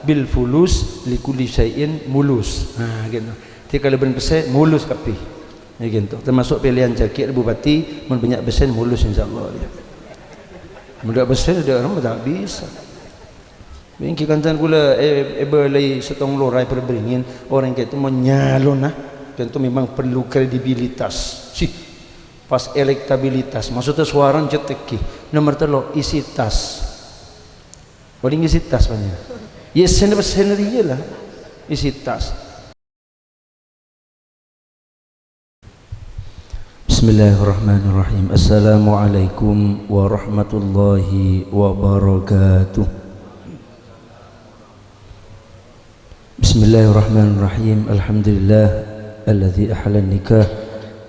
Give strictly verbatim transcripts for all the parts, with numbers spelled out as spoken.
Bil fulus li kulli syai'in mulus. Nah, gitu. Jadi, kalabân pèssè, mulus kabbhi. Ya, gitu. Termasuk pilihan jâgâ bupati, mon bânnya' pèssè, mulus, insyaallah. Ya. Mon ta' pèssè, ta' bisa. Èngghi kancana kaulâ, è-, èbâlâi sèttong lora è Bârâmbâringin, orèng ka'dinto mon nyalona, ka'dinto memang perlu kredibilitas. Sih, pas elektabilitas, maksudnya sowarana cè' tèngghi. Nomer tello', isi tas. Paling isi tas, panjhennengngan. Ya, sènè-, sènè rèya la, isi tas. Bismillahirrahmanirrahim. Assalamualaikum warahmatullahi wabarakatuh. Bismillahirrahmanirrahim. Alhamdulillah alladzi ahalla nikah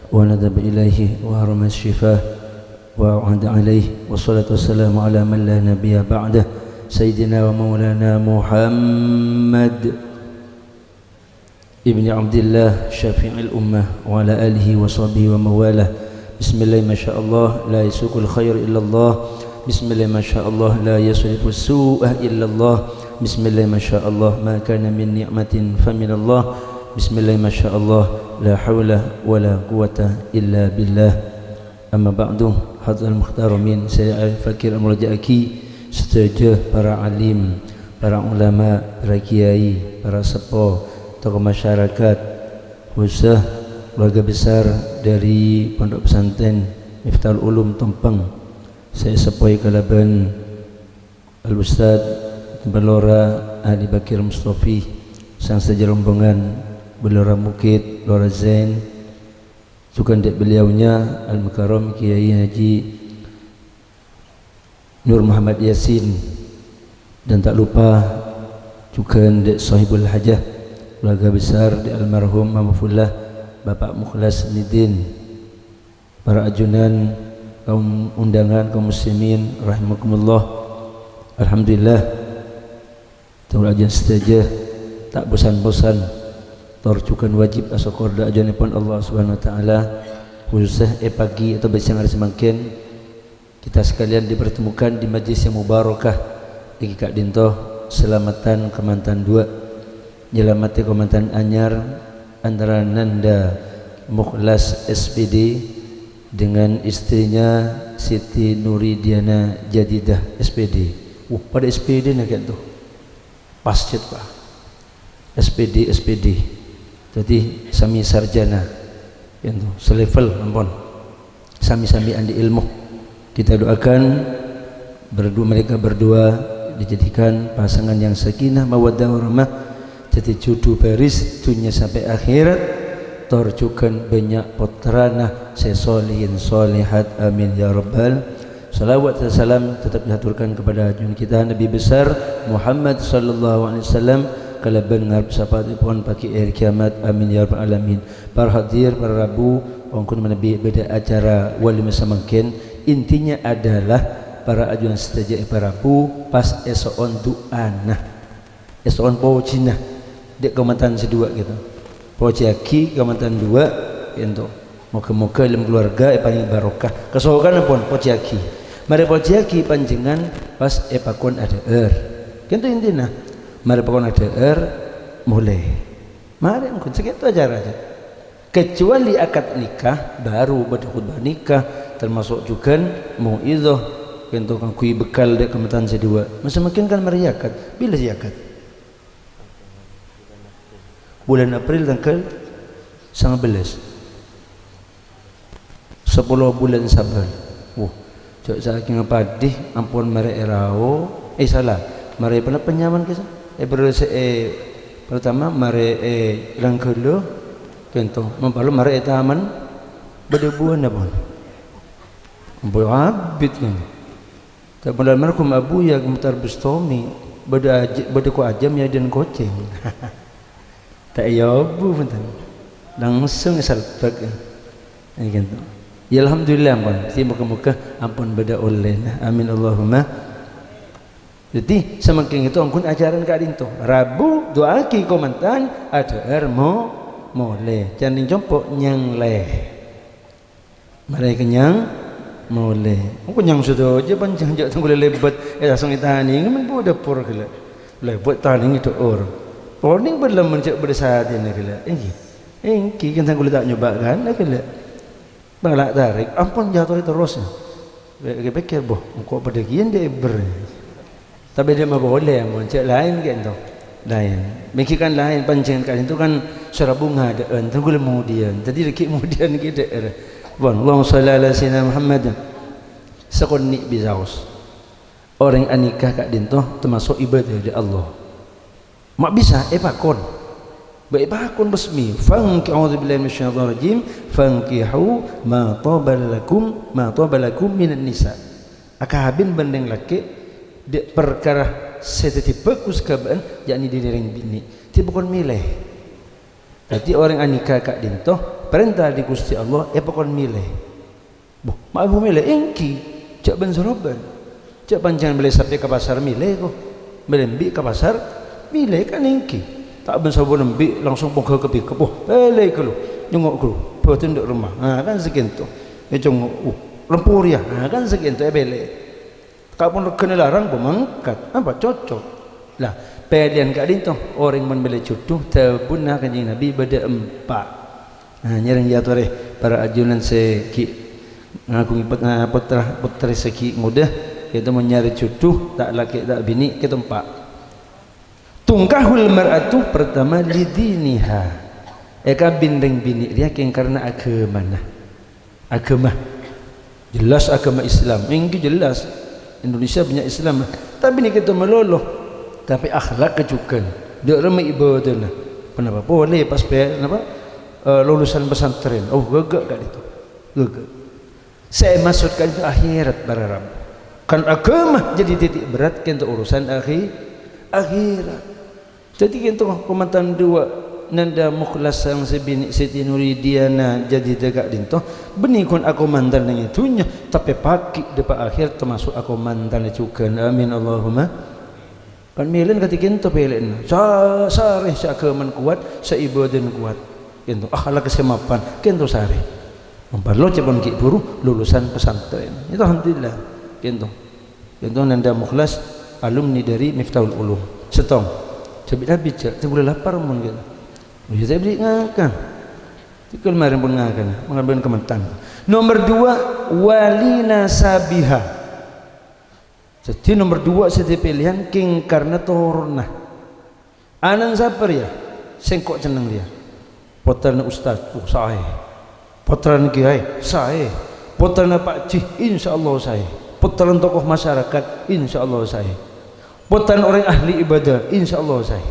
wa nadaba ilaihi wa harrama syifah wa a'ada alaihi, wassalatu wassalamu ala man la nabiyya ba'dah, sayyidina wa maulana Muhammad ibni Abdillah, syafi'il ummah, wa ala alihi wa sahbihi wa mawalah. Bismillah, masya Allah, la yasuqul khair illallah. Bismillah, masya Allah, la yasrifu su'a illallah. Bismillah, masya Allah, ma kana min ni'matin faminallah. Bismillah, masya Allah, la haula wa la quwwata illa billah. Amma ba'du, hadhal muhtaramin, saya Al Fakir amolaja'agi sadhâjâ para alim, para ulama, para kiai, para seppo, tokoh masyarakat, khususnya keluarga besar dari Pondok Pesantren Miftahul Ulum Tompang. Saya seppo kalabân Al Ustadz Bâlora Ali Bakir Mustofi, sang sadhâjâ rombongan Bâlora Mukit, Lora Zain, Jhughân dâ' beliaunya Al-Mukarram Kiai Haji Nur Muhammad Yasin, dan tak lupa jhughân dâ' Sohibul Hajah, keluarga besar dâ' almarhum Mama Fullah, Bapak Mukhlas Nidin, para ajunan, kaum undangan, kaum muslimin rahimakumullah. Alhamdulillah, Tor ajân sadhâjâ ta' bhâsan-bhâsan tor jhughân wajib asokkor dâ' ajunanèpon Allah Subhanahu wa Ta'ala, khususnya è pagi otabâ sèyang arè samangkèn, kita sekalian dipertemukan di majlis yang mubarakah èngghi ka'dinto salameddhân kamantan duwâ', nyalameddhi kamantan anyar antara Nanda Mukhlas S P D dengan istrinya Siti Nuridiana Jadidah S P D. Wah, padâ S P D-na kèya' to. Pas cèt, Pak. S P D, S P D. Dhâddhi, sami sarjana. Kèya' to, selevel, ampon. Sami-sami andi' ilmu. Kita doakan berdua, mereka berdua dijadikan pasangan yang sakinah, mawaddah, warahmah, dhâddhi jhudhu bhâris dhunnya sampè' akhèrat, tor jhughân bânnya' pottrana sè solihin solihat. Amin ya rabbal. Salawat dan salam tetap dihaturkan kepada junjungan kita Nabi besar Muhammad sallallahu alaihi wasallam kalabân ngarep syafaatèpon pagi hari kiamat. Amin ya rabbal alamin. Para hadir, para rabu, ongghu manabi bâdâ acara walimah samangkèn, intinya adalah para ajunan sadhâjâ è parabu pas èso'on du'ana. Èso'on pojhina dâ' kamantan sè duwâ' kèya to. Pojhiyaghi kamantan duwâ' kèya to. Moghâ-moghâ è dâlem kaluarga èparèngè barokah. Kasokan ampon pojhiyaghi. Marè pojhiyaghi panjhennengngan pas èpakon adhâ'âr. Kèya to intina. Marè pakon adhâ'âr, molè. Marè ongghu sakèto acara jâ. Kecuali akad nikah, baru bâdâ khutbah nikah, termasuk jhughân mau'idhah, kèya to kaangghuy bekal dâ' kamantan sè duwâ'. Masa mungkin kan marè akad, bilâ sè akad? Bulân April tangghâl sangabellâs. Sapolo bulân Saban. Wah, jhâ' sakèng padâ ampon marè èrao, eh, sala, marè ponapa nyamana kèya? Eh, berse-, eh, pertama marè, eh, rangghâlâ, kèya to, mapalo marè è taman, bâdâ buwâna pon. Ampon abit kan. Ta' pola almarhum Abuya Mukhtar Bustomi, bâdâ aj-, bâdâ ko ajâm yâ dhin kocèng. Ta' èyobu, bhunten. Langsung èsalbâk. Èngghi, to. Yâ, alhamdulillah, ampon. Sè moghâ-moghâ ampon bâdâ ollèna. Amin, Allahumma. Dhâddhi, samangkèn kèto ongghu acarana ka'dinto. Rabu, du'aaghi kamantan, adhâ'âr mo-, molè. Can nèng compo' nyanglè. Marè kennyang, molè. Oh, kennyang sadhâjâ, panjhennengngan jhâ' tangghulâ lèbât, eh, langsung ètanèngè, men bu dâpor ghellâ'. Lèbât tanèng dho'or. Onèng bâdâ lamon cè' bâdâ satèna ghellâ'. Èngghi. Èngghi, kan tanggulâ ta' nyoba kan, ghellâ'. Bâlâ tarèk, ampon jâtoè terros. Pè-, pèkkèr, "Boh, engko' padâ kèya dâ' èbber." Tapè dâ' ma' polè, mon cè' laèn kènto. Laèn. Mèngghi kan laèn, panjhennengan ka'dinto kan sèra bhunga dâ'ân, tanggulâ modiyân. Dhâddhi ghi' modiyân ghi' dâ'âr. Pon, Allahumma shalli ala sayyidina Muhammad. Sakonè' bisaos. Orèng anikah ka'dinto tamaso' ibâdâ dâ' Allah. Ma' bisa èpakon. Bâ èpakon resmi. Fanki-, a'udzubillahi minasyaitonirrajim. "Fankihu ma thaba lakum, ma thaba lakum minan nisa." Akabin bân rèng lakè' dâ' parkara sè dhâddhi bhâghus ka bâ'ân, ya'ni dhâri rèng binè'. Dhâddhi pakon mèlè. Dhâddhi orèng anikah ka'dinto, parènta dâri Ghustè Allah èpakon mèlè. Boh, ma' èpakon mèlè? Èngghi, jhâ' bân-soroban. Jhâ' panjhennengan mèlè sapè ka pasar mèlè, ko. Mèlè embi' ka pasar mèlè, kan èngghi. Ta' bân-soroban embi' langsung pongghâ ka pickup. Boh, mèlè ghâllu. Nyongngo' ghâllu. Bâdâ dâ' remma. Nah, kan sakènto. Ècongngo', uh, lempor yâ. Nah, kan sakènto èpèlè. Ka'pon règhâna larang, boh mangkat. Apa cocok? Lah, pèlèyan ka'dinto, orèng mon mèlè jhudhu, dhâbuna Kanjeng Nabi bâdâ empa'. Nah, nyarèng èyatorè para ajunan sè ghi' ngaghungè pot-, eh, potra-, pottrè sè ghi' ngodâ, kènto mon nyarè jhudhu, ta' lakè' ta' binè', kènto empa'. Tunkahul mar'atu, pertama, lidiniha. Èkabin rèng binè' rèya kèng karna aghâmana. Aghâma. Jelas aghâma Islam. Èngghi jelas. Indonesia bânnya' Islam. Tapè nèka ta' malolo. Tapè akhlak jhughân. Dâ' remma ibâdâna. Ponapa polè pas pè-, napa? Eh, lulusan pesantren. Oh, ghâghâ ka'dinto. Ghâghâ. Sè èmaksod ka'dinto akhèrat, para rabu. Kan aghâma jadi titik berat kènto urusan akhi-, akhèrat. Dhâddhi kènto kamantan duwâ', Nanda Mukhlas sareng sè binè' Siti Nuridiana jadi dâ' ka'dinto, bânnè ghun akomandan neng è dhunnya, tapè paghi' dâpa' akhèrat tamaso' akomandan jhughân. Amin, Allahumma. Kan mèlèna kadhi kènto pèlèna. Sa-, sarè sè aghâmana kowat, sè ibâdâna kowat. Kènto akhlak sè mapan, kènto sarè. Mon parlo ca'èpon ghi' bhuru lulusan pesantren. Itu alhamdulillah. Kènto. Contoh Nanda Mukhlas, alumni dari Miftahul Ulum. Sèttong. Jhâ' bi'-, jhâ' bi' jhâ', sè bulâ lapar mon gitu. Oh, ya, saya beri ngakan. Tikel kemarin pun ngakan, mengambil kementang. Nomor dua, wali nasabiha. Jadi nomor dua sè pèlèyan kèng karna toronna. Ana'na sapa rèya? Sèngko' cenneng rèya. Pottrana ustad, oh, saè. Pottrana kiyaè, saè. Pottrana Pak Ji, insyaallah saè. Pottrana tokoh masyarakat, insyaallah saè. Pottrana orèng ahli ibadah, insyaallah saè.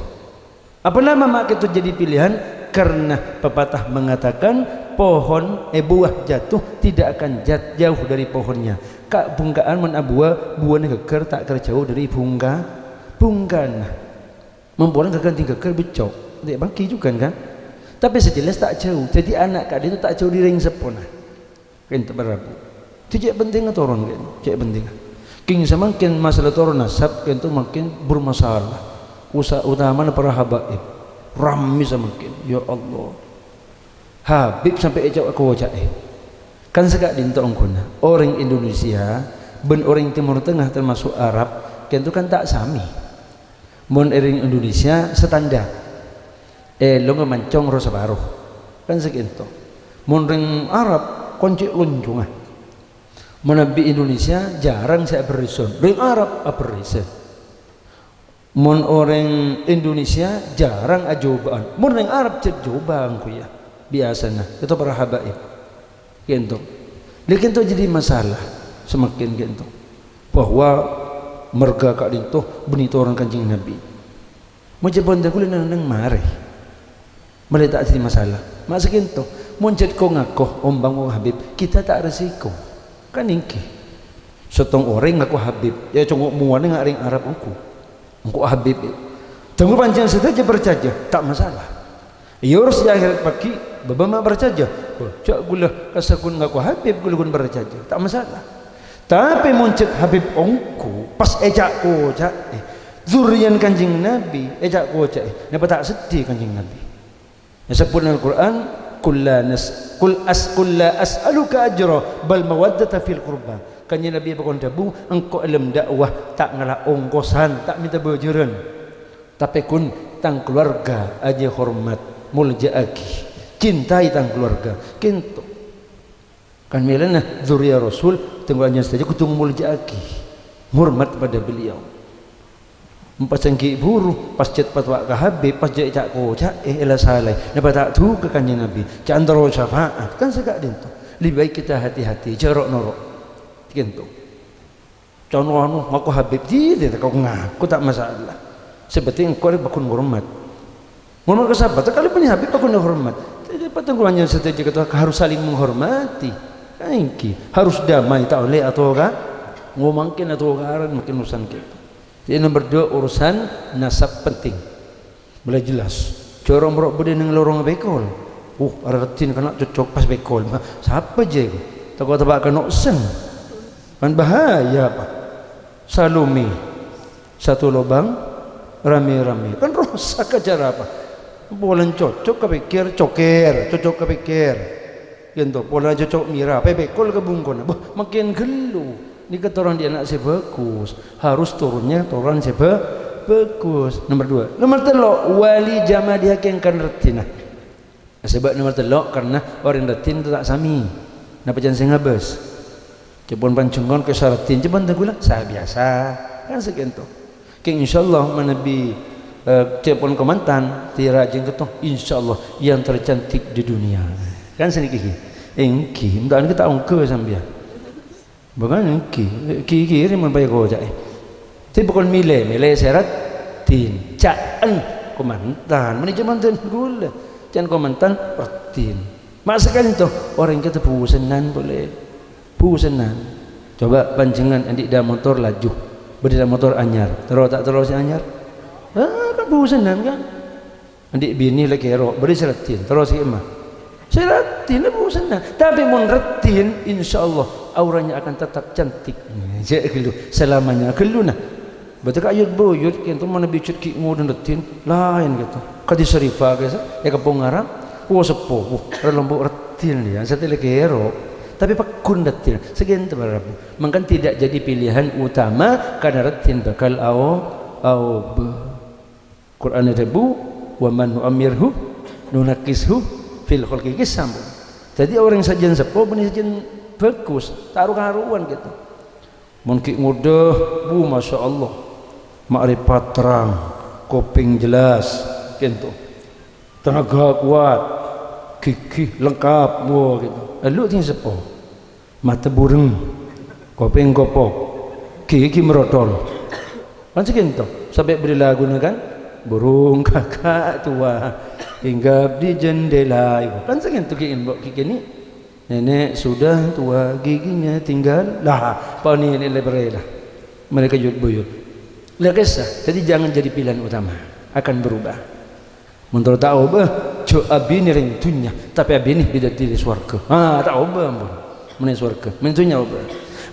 Apa nama ma' kènto jadi pilihan? Karena pepatah mengatakan, pohon, eh, buah jatuh tidak akan jat-, jauh dari pohonnya. Ka' bhungka'an mon abuwâ, buwâna ghâgghâr ta' kèra jhâu dâri bhungka-, bhungka'anna. Mon polana ghâgghâr ding ghâgghâr becco', ta' bânggi jhughân, kan? Tapè sè jelas ta' jhâu, dhâddhi ana' ka'dinto ta' jhâu dâri rèng seppona. Kènto para rabu. Dhâddhi cè' pentingnga toron, kèn-, cè' pentingnga. Kèng samangkèn masalah toron nasab, kènto mangkèn bermasalah. Usa-, utamana para habaib. Rammè samangkèn. Ya Allah. Habib sampè' èca-, koca'è. Kan saka'dinto ongghuna. Orèng Indonesia bân orèng Timur Tengah, tamaso' Arab, kènto kan ta' samè. Mon orèng Indonesia standar. Èlongnga mancong ro-saparo. Kan sakènto. Mon rèng Arab, koncè' loncongnga. Mon abit Indonesia, jhârâng sè aberrisan. Rèng Arab aberrisan. Mon orèng Indonesia jhârâng ajhubâ'ân. Mon rèng Arab jhât jhubâ'ân, ghu, ya. Biyasana. Kènto para habaib. Kènto. Lha kènto jadi masalah. Samangkèn kènto. Bahwa marghâ ka'dinto bânnè toron Kanjeng Nabi. Mon ca'èpon dhâ' ghulâ neng-enneng marè. Malè ta' dhâddhi masalah. Ma' sakènto. Mon jhât ko-ngako, ompama ko Habib, kita ta' resiko. Kan èngghi. Sèttong orèng ngako Habib, ya, congo' mowana nga' rèng Arab ongghu. Engko' Habib. Dhâ' ghulâ panjhennengngan sadhâjâ parcajâ, ta' masalah. Iyâ, orèng sè akhèrat paghi', bâbâ ma' parcajâ. Wah, jhâ' ghulâ kasaghun ngako Habib, ghulâ ghun parcajâ. Ta' masalah. Tapè mon jhât Habib ongghu, pas èca'-koca'è. Dzurriyân Kanjeng Nabi, èca'-koca'è. Napa ta' seddhi Kanjeng Nabi? Èsebbhut neng Al-Qur'an, "Qul la nas-, qul as-, qul la as'aluka ajra, bal mawaddata fil qurba." Kanjeng Nabi èpakon dhâbu, "Engko' è dâlem da'wah ta' ngala' ongkosan, ta' mènta bâjârân." Tapè ghun tang kaluwarga ajâ hormat, molja'aghi, cintai tang kaluwarga. Kènto. Kan mèlana dzuriyah Rasul, tèngghâl anjhân sadhâjâ kodhu molja'aghi, hormat kepada beliau. Pas ènggi' buru, pas jhât patwa ka Habib, pas jhâ' èca'-koca'è, èla salaè. Napa ta' duka Kanjeng Nabi? Ca'na terro syafaat. Kan sè ka'dinto. Lebih baik kita hati-hati, jhâ' ro'-noro'. Kènto. Ca'na anu, ngaku Habib, dhi, dhi, ngaku, ngaku ta' masalah. Sè pentèng engko' rè pagghun ngormat. Ngormat ka sahabat, kalabân Habib pagghun hormat. Jadi, patèng kula nyan sadhâjâ kèto harus saling menghormati. Ènggi, harus damai, ta' ollè atoka-, ngo mangkèn atokaran, mangkèn urusan kèto. Jadi, nomor dua, urusan nasab penting. Mulai jelas. Jhâ' ro'-moro' bâdâ neng lorong pèkol. Uh, arè raddhin kana' cocok pas pèkol. Ma-, sapa jhâ' iku? Tako' teppa' kano' sèng. Kan bahaya, apa? Salome. Satu lobang, rame-rame. Kan rosak acara apa? Polana cocok kapèkkèr, cokèr, cocok kapèkkèr. Kènto, polana cocok mèra, pèpèkol ka bungkona. Bâh, mangkèn ghâllu. Nèka toron dhi' ana' sè bhâghus. Harus turunnya toron sè bhâ-, bhâghus. Nomor dua. Nomor tello', wali jamadiha kèng karna raddhinna. Sabâb nomor tello', karna orèng raddhin ta' samè. Napa can sè ngabâs? Ca'èpon panjhennengngan kè sè raddhin, ca'èpon tèngghulla, sa-, biyasa. Kan sakènto. Kèng insyaallah manabi, eh, ca'èpon kamantan, tèra jhâng kèto, insyaallah yang tercantik di dunia. Kan sanèka ghi. Ènggi, èntar nèka ta' ongghâ sampèyan. Bâ kan ènggi, ghi-, ghi-, rèman paya koca'è. Tapè pokol mèlè, mèlè sè raddhin. Ca'èn kamantan, mènè ca'èpon tèngghulla. Ca'èn kamantan raddhin. Ma' saka'dinto, orèng kèto bhusennang polè. Bhusennang. Coba panjhennengngan andi' dâ' motor laju. Bâdâ dâ' motor anyar. Terro ta' terro sè anyar? Ah, kan bhusennang, kan? Andi' binè la kèro, bâdâ sè raddhin. Terro sè emma. Sè raddhin la bhusennang. Tapè mon raddhin, insyaallah auranya akan tetap cantik. Jhâ' ghâllu, selamanya ghâllu, nah. Bâdâ ka' yut-buyut, kènto manabi cè' ghi' ngodâ raddhin, laèn kèto. Kadhi Syarifah, guys, è Kampong Arang, wo seppo, wo, rè lompo' raddhin, ya, satèya la kèro. Tapè pagghun raddhin, sakènto para rabu. Mangkana tidak jadi pilihan utama karena raddhin bakal ao-, aobâ. Qur'an adhâbu, "Wa man nu'ammirhu nunakkishu fil khalqi." Kèya sampon. Dhâddhi orèng sajân seppo bânnè sajân bhâghus, ta' ro-karowan kèto. Mon ghi' ngodâ, bu, masyaallah. Ma'rifat terrang, kopèng jelas, kènto. Tenaga kuat, gigih lengkap, bu, kèto. Elu' dhing seppo. Mata bureng, kopèng gopok, gigi merotol. Kan sakènto, sampè' bâdâ laguna kan? Burung kakak tua, hinggap di jendela. Kan sakènto ghi' embo' ghi' kènè'. Nenek sudah tua, giginya tinggal. Lah, panè lè-, lèbârrâ lah. Mereka yut-buyut. Lah, kèsa. Jadi jangan jadi pilihan utama. Akan berubah. Mon terro ta' aobâ, jhâ' abinè rèng dhunnya, tapè abinè bâdâ è sowarghâ. Ah, ta' aobâ, ampon. Mènè sowarghâ, mèn dhunnya aobâ.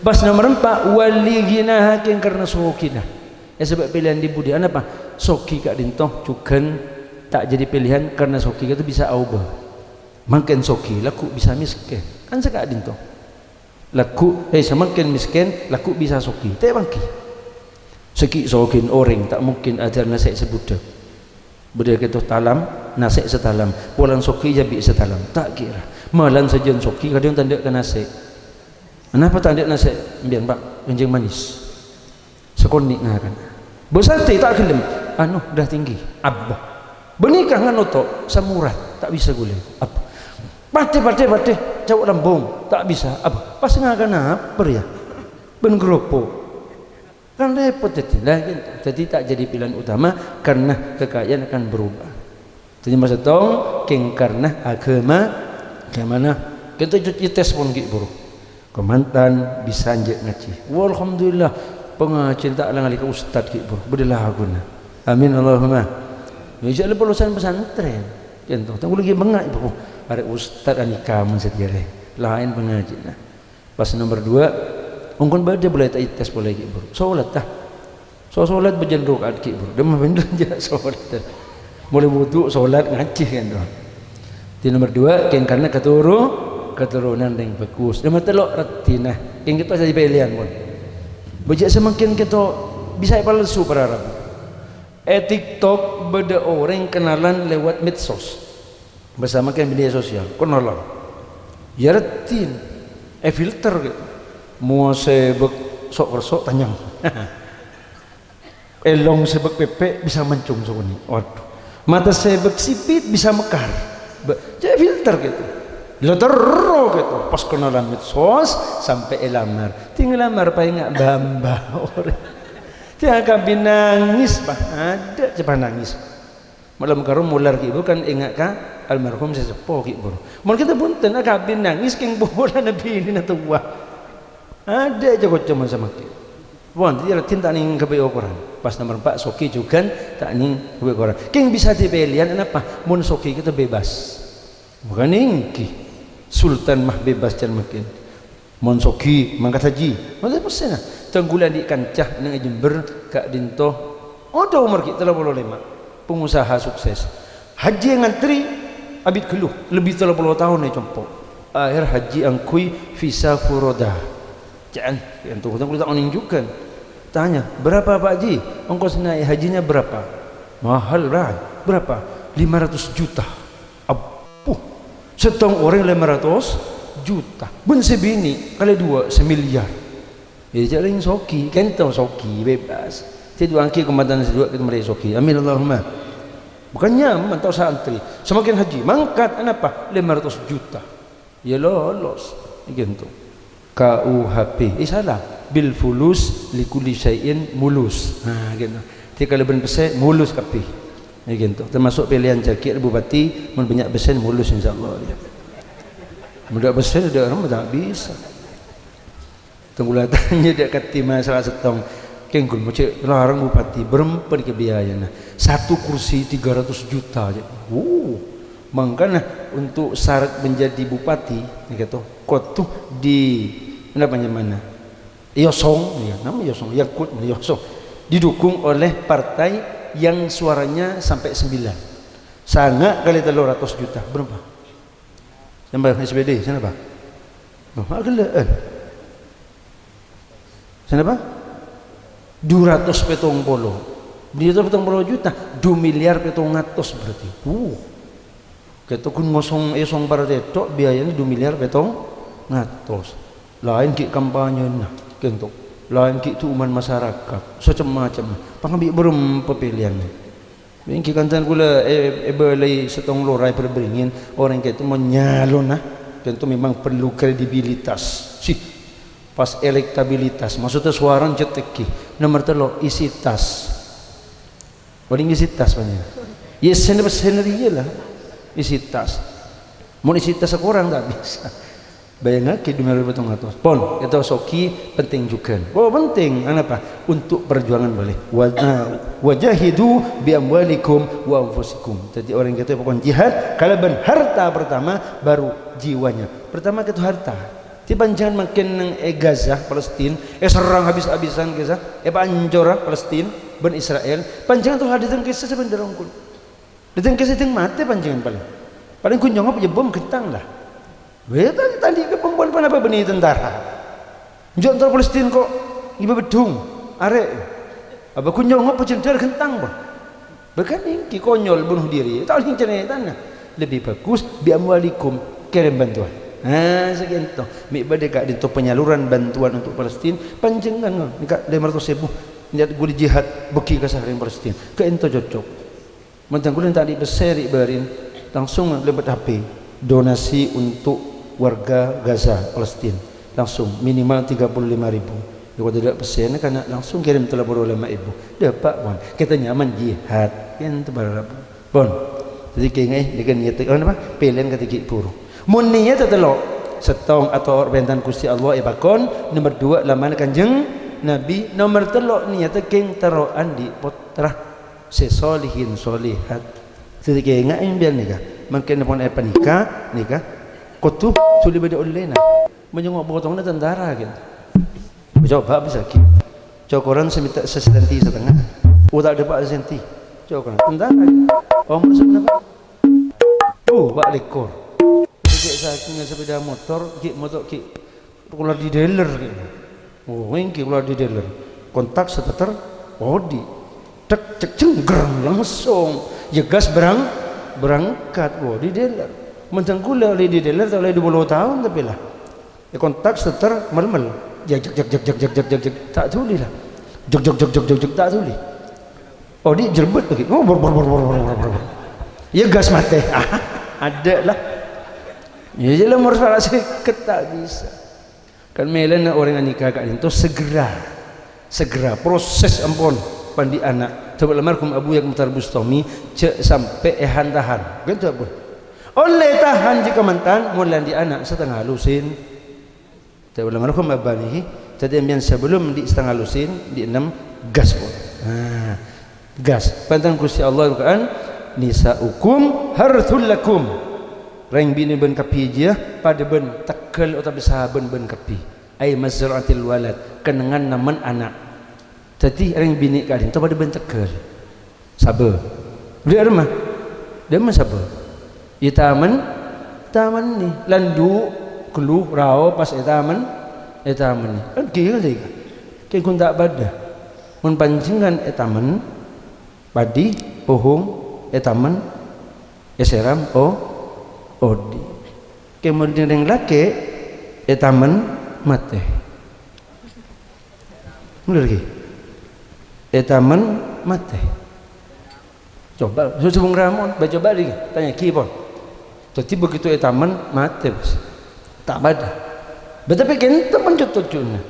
Pas nomor empa', wali ghinaha kèng karna sogina. È, sabâb pèlèyan dhi-budhi. Anapa? Sogi ka'dinto jhughân ta' jadi pilihan karna sogi ka'dinto bisa aobâ. Mangkèn sogi, lagghu' bisa mèskèn. Kan saka'dinto. Lagghu', eh, samangkèn mèskèn, lagghu' bisa sogi. Tè' pangghi. Sè ghi' sogina orèng ta' mungkin ajhâr nasè' sè budhâk. Bâdâ kèto talam, nasè' satalam. Polana sogi jhâ' bi' satalam. Ta' kèra. Malahan sajân sogi kadhâng ta' endâ' ka nasè'. Anapa ta' endâ' nasè' sampèyan, Pak? Kènjhâng manis. Sakonè' ngakan. Bu, satè ta' ghellem. Anu, darah tinggi. Abbâ. Bânnè ka nganu to, asam urat. Ta' bisa ghulâ. Abbâ. Patè, patè, patè. Cau' lambung. Ta' bisa. Abbâ. Pas ngakan apa, ya? Bân kerupuk. Kan repot dhâddhi. Lah, dhâddhi ta' jadi pilihan utama karena kekayaan akan berubah. Dhâddhi, maksod tong, kèng karna aghâma, aghâmana. Kènto nyetès pon ghi' buru. Kamantan bisa enjâ' ngajhi. Wah, alhamdulillah, pangajhiyân ta' la ngalèka ustad ghi' buru. Bâdâ laguna. Amin, Allahumma. Ya, jhâ' la polosan pesantren. Kènto, tang kaulâ ghi' bengngak, Bu. Arè ustad anika mon satèya rè. Laèn pangajhiyânna. Pas nomor dua, ongghun bâdâ polè ta' nyetès polè ghi' buru. Salat, ta? So-, salat bâjâna roka'at ghi' buru. Dâmma bhendher jhâ' salat. Molaè wudu, salat, ngajhi kan, to. Di nomor dua, kèng karna katuru-, katurunan rèng bhâghus. Nomor tello', raddhinna. Kèng kèto jadi pèlèyan, pon. Bâjâ' samangkèn kèto bisa èpalsu para rabu. È TikTok bâdâ orèng kenalan lewat medsos. Bersama ke media sosial, kenalan. Ya raddhin, è filter gitu. Mua sèbâk sok-kerso' tanyang. Èlong sèbâk pèpè' bisa mancung sakonè'. Waduh. Mata sèbâk sipit bisa mekar. Bâ-, cè' filter gitu. Lo terro gitu. Pas kenalan medsos, sampè' èlamar. Ting lamar paènga' bâ-embâ orèng. Tiang akabin nangis, Pak. Ada coba nangis. Malem karo molar ghi' bu kan enga' ka almarhum sè seppo ghi' bu. Mon kita bunten akabin nangis kèng polana binèna towa. Ada aja kocoma samangkèn. Wah, jadi raddhin ta' nèng ghâbây okoran. Pas nomor empat, soghi jhughân ta' nèng ghâbây okoran. Kèng bisa dipèlèyan, anapa? Mon soghi kita bebas. Bukan èngghi. Sultan mah bebas can mangkèn. Mon soghi, mangkat haji. Mangkat pèssèna. Tang ghulâ andi' kanca nèng è Jember, ka'dinto. Ada umur ghi' tello polo lèma'. Pengusaha sukses. Haji ngantri, abit ghâllu. Lebbi tello polo taon è compo'. Akhèr haji angghuy visa furoda. Ca'an, yang tunggu tang ghulâ ta' onèng jhughân. Tanya, "Berapa, Pak Haji? Ongkos naik hajinya berapa?" "Mahal, Bray." "Berapa?" "Lima ratus juta." Abbhu, sèttong orèng lèma ratos juta. Bân sè binè' kalè duwâ' samilyar. Yâ, jhâ' rèng soghi, kènto soghi, bebas. Sè duwâ' angghi kematan sè duwâ' kita marè soghi. Amin, Allahumma. Bukan nyaman, ta' osa antri. Semakin haji, mangkat, anapa? Lèma ratos juta. Yâ lolos. Kènto. K U H P. Eh, salah. Bil fulus li kulli syai'in mulus. Nah, gitu. Jadi, kalabân pèssè, mulus kabbhi. Ya, gitu. Termasuk pèlèyan jâgâ bupati, mon bânnya' pèssè, mulus, insyaallah. Mon ta' pèssè, ta' bisa. Tang ghulâ tanya dâ' kadhi masalah sèttong. Kèng ghun mojhâ larang bupati, bârâmpa nèka biayana. Satu kursi tiga ratus juta, jâ. Wuh. Mangkana untuk syarat menjadi bupati, nèka to, kodhu di, napa nyamana? Yosong, ya, nama Yosong, Yakut, Yosong. Didukung oleh partai yang suaranya sampai sembilan. Sanga' kali tello ratos juta, berapa? Nambah S P D, sana, Pak? Oh, agelle'en. Sana, Pak? Dua ratus petong polo. Bânnè petong polo juta, dua miliar petong atos berarti. Wuh. Kèto ghun ngosong, èsong partai tok biayana dua miliar petong atos. Laèn ghi' kampanyena, kènto. Laèn ghi' du'umman masyarakat, sacem-macem. Pangambi' bârâmpa pèlèyanna. Èngghi kancan ghulâ è-, èbâlâi sèttong lora è Bârâmbâringin, orèng kèto mon nyalona, kènto memang perlu kredibilitas. Sih, pas elektabilitas, maksudnya suarana cè' tèngghi. Nomor tello', isi tas. Orèng isi tas panjhennengan. Ya, sèna-, sèna rèya la. Isi tas. Mon isi tas sakorang ta' bisa. Bâjângaghi dua miliar petong atos. Pon, kèto soghi penting jhughân. Oh, penting. Anapa? Untuk perjuangan bâli. Wa-, eh, "Wajahidu bi amwalikum wa anfusikum." Dhâddhi orèng kèto pokon jihad kalabân harta pertama, baru jiwanya. Pertama kèto harta. Dhâddhi panjhennengan mangkèn neng è Gaza, Palestina, èserrang habis-habisan Gaza, èpaancora Palestina bân Israel. Panjhennengan terros adhâteng kèsa sabhendherra ongghu. Dâteng kèsa dâteng matè panjhennengan palèng. Palèng ghun nyongngo' jhâ' bom ghentang la. Wè, ta-, tadâ' kakompon ponapa bânnè tentara. Njo' entara Palestina ko' ngibâ bheddhung, arè'. Apa ghun nyongngo' pajhândhâr ghentang, bâ? Bâ kan èngghi konyol bunuh diri, ta' ollè carètana. Lebih bagus, bi amwalikum, kirim bantuan. Nah, sakènto. Mè' bâdâ ka'dinto penyaluran bantuan untuk Palestina, panjhennengan, nèka lèma ratos èbu. Niat ghuli jihad, bâghi ka sareng Palestina. Ka'dinto cocok. Mon tang ghulâ ta' andi' pèssè ri'-bâri'na, langsung lèbât H P, donasi untuk warga Gaza, Palestina. Langsung, minimal tiga puluh lima ribu. Yâ, kodhu tadâ' pèssèna, kana langsung kirim tello puluh lèma èbu. Dâpa', pon. Kita nyaman jihad. Kènto bârâmpa. Pon. Dhâddhi, kaènga'è, nèka niat, oh, napa? Pèlèyan kadhi ghi' buru. Mon niatta tello', sèttong ator pèntan Ghustè Allah èpakon, nomer duwâ' lamana Kanjeng Nabi, nomer tello' niatta kèng terro andi' pottra. Sè solihin solihat. Dhâddhi, kaènga'è sampèyan nèka. Mangkèn pon èpanika, nèka. Kodhu dhuli bâdâ ollèna. Mon nyongngo' potonganna tentara, gitu. Coba bisa, gitu. Cokoran sè mènta sasenti satengnga. Oh, ta' dâpa' sasenti. Cokoran. Tentara, gitu. Omor sabârâmpa? Oh, pa' lèkor. Ghi' sakèng sepeda motor, ghi' motor, ghi' Keluar di dealer, gitu. Oh, èngghi keluar di dealer. Kontak starter, odi'. Cek, cek, cengger, langsung. Ya gas berang-, berangkat. Wah, di dealer. Mentang kula oleh di dealer, ta' oleh dua puluh taon tapi lah. Ya kontak seter, mel-mel. Ya, jek, jek, jek, jek, jek, jek, jek, jek. Ta' tuli lah. Jek, jek, jek, jek, jek, jek, ta' tuli. Oh, di jerbet lagi. Oh, bor, bor, bor. Ya gas mate. Ada lah. Ya, jadi nomor salah seket ta' bisa. Kan mèlèna orèng anika ka'dinto segera, segera proses ampon pandi' ana'. Dhâbuna almarhum Abuya Muhtar Bustomi, jhâ' sampè' èhan-tahan. Ghânto, Bu. Ollè tahan jhâ' kamantan, mon la andi' ana' satengnga lusin. Dhâbuna almarhum Abah nèka, dhâddhi sampèyan sabellum andi' satengnga lusin, andi' ennem, gas, Bu. Nah, Gas, pèntan Ghustè Allah Al-Qur'an, "Nisa'ukum harthul lakum." Rèng binè' bân kabbhi jiyâ padâ bân tegghâl otabâ sabâ bân kabbhi. Ai mazra'atil walad, kennengnganna mèn ana'. Dhâddhi rèng binè' ka'dinto padâ bân tegghâl. Sabâ. Bâdâ arèma? Dâ'emma sabâ. Ètamen, tamen nè. Landu', ghâllu, rao, pas ètamen, ètamen nè. Kan ghi' kan sèka. Kèng ghun ta' padâ. Mon panjhennengngan ètamen, Padhi, ohong, ètamen, èsèram, o-, odi'. Kemudian rèng lakè', ètamen, matè. Bener ghi? Ètamen, matè. Coba, su-, subung ramon, ba-, coba lagi, tanya ghi pon. Dhâddhi begitu ètamen, matè, Bos. Ta' padâ. Bâ, tapè kènto pon cot-, tojjhuna.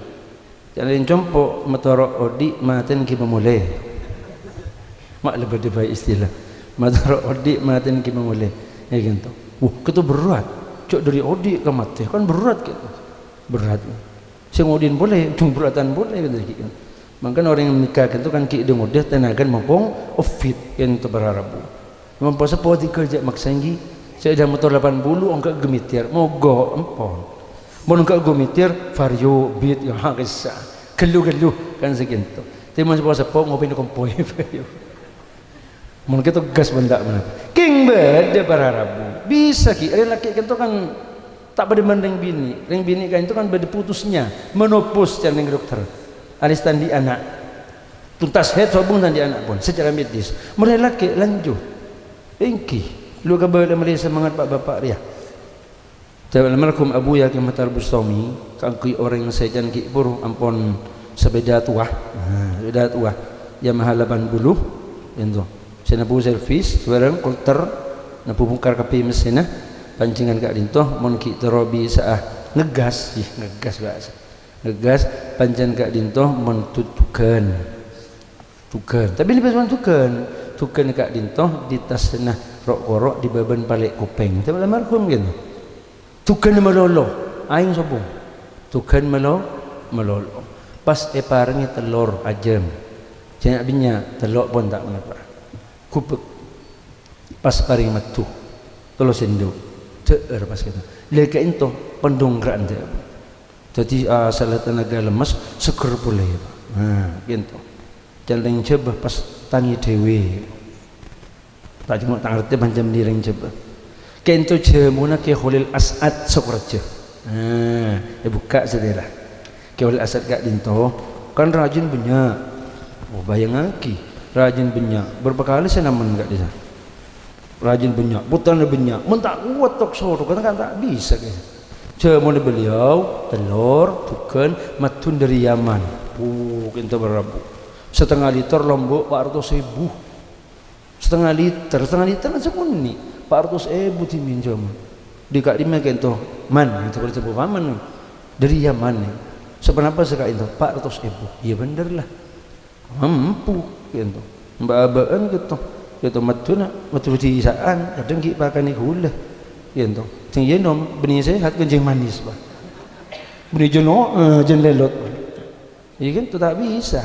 Jhâlân compo' matoro' odi' matèn ghi' mamolè. Ma' la bâdâ bhâi istilah. Matoro' odi' matèn ghi' mamolè. Yâ ghânto. Wah, kèto berrât. Jhâ' dâri odi' ka matè. Kan berrât kèto. Berrât. Sè ngodi'in polè, jhung berrâttan polè, ghânto ghi'. Mangkana orèng menikah ghânto kan ghi' dâ-ngodâ tenagana mompong fit, ghânto para rabu. Mon po-seppo dhika jhâ' maksa ènggi. Sè èdhâ motor lapan puluh, engghâ' ghâ' mètèr. Mogok, empon. Mon engghâ' ghâ' mètèr, Vario, Beat, yâ, kèssa. Ghâllu-ghâllu, kan saghânto. Tapè mon po-seppo ngopèna kompoy. Mon kèto gas bân ta' mènapa. Kèng bâdâ para rabu. Bisa ghi', rèng lakè' ghânto kan ta' padâ bân rèng binè'. Rèng binè' ka'dinto kan bâdâ putusnya, menopause, carana rèng dokter. Alis ta' andi' ana'. Tuntas haid sobung ta' andi' ana' pon, secara medis. Mon rèng lakè' lanjut. Ènggi, lu kabâlâ malè semangat pa'-bapa' rèya. Dhâbuna almarhum Abuya Kè Muhtar Bustomi, kaangghuy orèng sè can ghi' bhuru ampon sepeda tua. Nah, sepeda tua. Yamaha lapan puluh, ghânto. Sè nabbu servis, bhârâng, kulter, nabbu bongkar kabbhi messèna, panjhennengngan ka'dinto, mon ghi' terro bisa'a ngeggas, ih, ngeggas bhâsa. Ngeggas, panjhennengngan ka'dinto, mon dhu-, dhughân. Dhughân. Tapè nèka coma dhughân. Dhughân ka'dinto, di tasna ro'-koro', di bâbâna palè' kopèng. Tapè almarhum ghânto. Dhughân malolo, aèng sobung. Dhughân malo-, malolo. Pas èparèngè tellor ajâm. Jhâ' bânnya', tello' pon ta' mènapa. Ghubâk. Pas parèngè maddhu. Tello sèndhu'. Dhâ'âr pas ghânto. Lè ka'dinto, pendongkra'an dhâ-, dhâddhi asalla tenaga lemmes, seger polè. Nah, ghânto. Can rèng Jhâbâ pas tangè dhâwè. Ta' coma ta' ngartè panjhennengngan rèng Jhâbâ. Ka'dinto jhâmona Kè Kholil As'ad Sokoraja. Nah, èbukka' satèya. Kè Kholil As'ad ka'dinto, kan rajin bânnya'. Oh, bhâjângaghi, rajin bânnya'. Bârâmpa kalè sè namen ka'dissa'. Rajin bânnya', pottrana bânnya'. Mon ta' kowat tok-sotok, kan ta' bisa, kè. Jhâmona beliau, tellor, dhughân, maddhun dâri Yaman. Oh, ka'dinto bârâmpa. Satengnga liter lombok pa' ratos èbu. Satengnga liter, satengnga liter kan sakonè', pa' ratos èbu dhimèn jhâmona. Dhi-, ka'dimma ka'dinto, Man, ka'dinto paman. Dâri Yaman, nè. Saponapa sè ka'dinto? Pa' ratos èbu. Iyâ bhender, la. Mampu, ka'dinto. Mbâ'-abâ'ân ka'dinto. Ka'dinto maddhuna, maddhu dhisa'an, kadhâng ghi' pakanè ghulâ. Ka'dinto. Jhâng iyâ nom, bânnè sehat, kan jhâng manis, Pak. Bânnè jhân, eh, jhân lèlot. Iyâ kan, ta' bisa.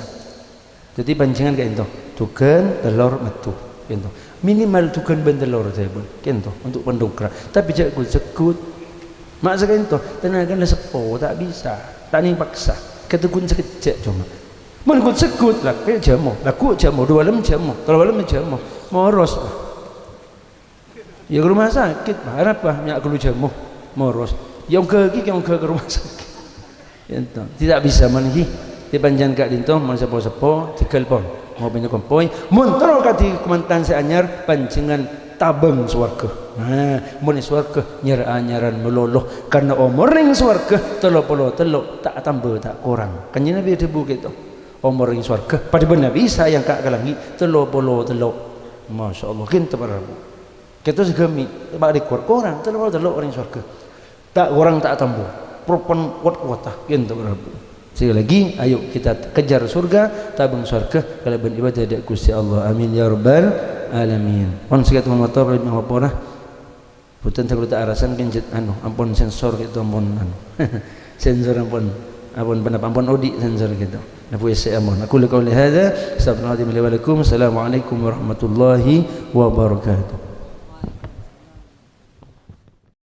Dhâddhi panjhennengngan ka'dinto, dhughân, tellor, maddhu. Ka'dinto. Minimal dhughân bân tellor, dhâbuna. Ka'dinto, untuk pendongkrak. Tapè jhâ' ghut-segghut. Ma' saka'dinto, tenaga la seppo, ta' bisa. Ta' nèng paksa. Ka'dinto ghun sakejjhâ' coma. Mon ghut-segghut, la, kè jhâmo. La, ghu' jhâmo, dhu malem jhâmo, tello malem jhâmo. Moros. Yâ, ka rumah sakit, Pak. Arapa? Mè' ghâllu jhâmo, moros. Yâ, ongghâ ghi, kè ongghâ ka rumah sakit. Ghânto. Tidak bisa, mon ghi. Di panjhennengngan ka'dinto, mon seppo-seppo, dhigghâl pon. Ngopèna kompoy, mon terro kadhi kamantan sè anyar, panjhennengngan tabâng sowarghâ. Nah, mon è sowarghâ nyar-anyaran malolo, karna omor neng sowarghâ tello polo tello', ta' atamba, ta' korang. Kanjeng Nabi adhâbu ghâpanèka. Omor neng sowarghâ padâ bân Nabi Isa èangka' ka langngè' tello polo tello'. Masya Allah, ghânto para rabu. Ghânto sè ghâmi, pa' lèkor, korang, tello polo tello' orèng sowarghâ. Ta' korang, ta' atamba. Propan kowat-kowata, ghânto para rabu. Sekali lagi, ayo kita kejar surga, tabâng sowarghâ kalabân ibadah dâ' Ghustè Allah. Amin ya rabbal alamin. Pon sakèt motor, lebih apa lah. Bhunten, sè kaulâ ta' arasana kèng cè' anu, ampon sensor ghâpanèka ampon anu. Sensor ampon, ampon ponapa, ampon odi' sensor ghâpanèka. Napa sè ampon. Aqulu qauli hadza, astaghfirullahaladzim li wa lakum. Assalamualaikum warahmatullahi wabarakatuh.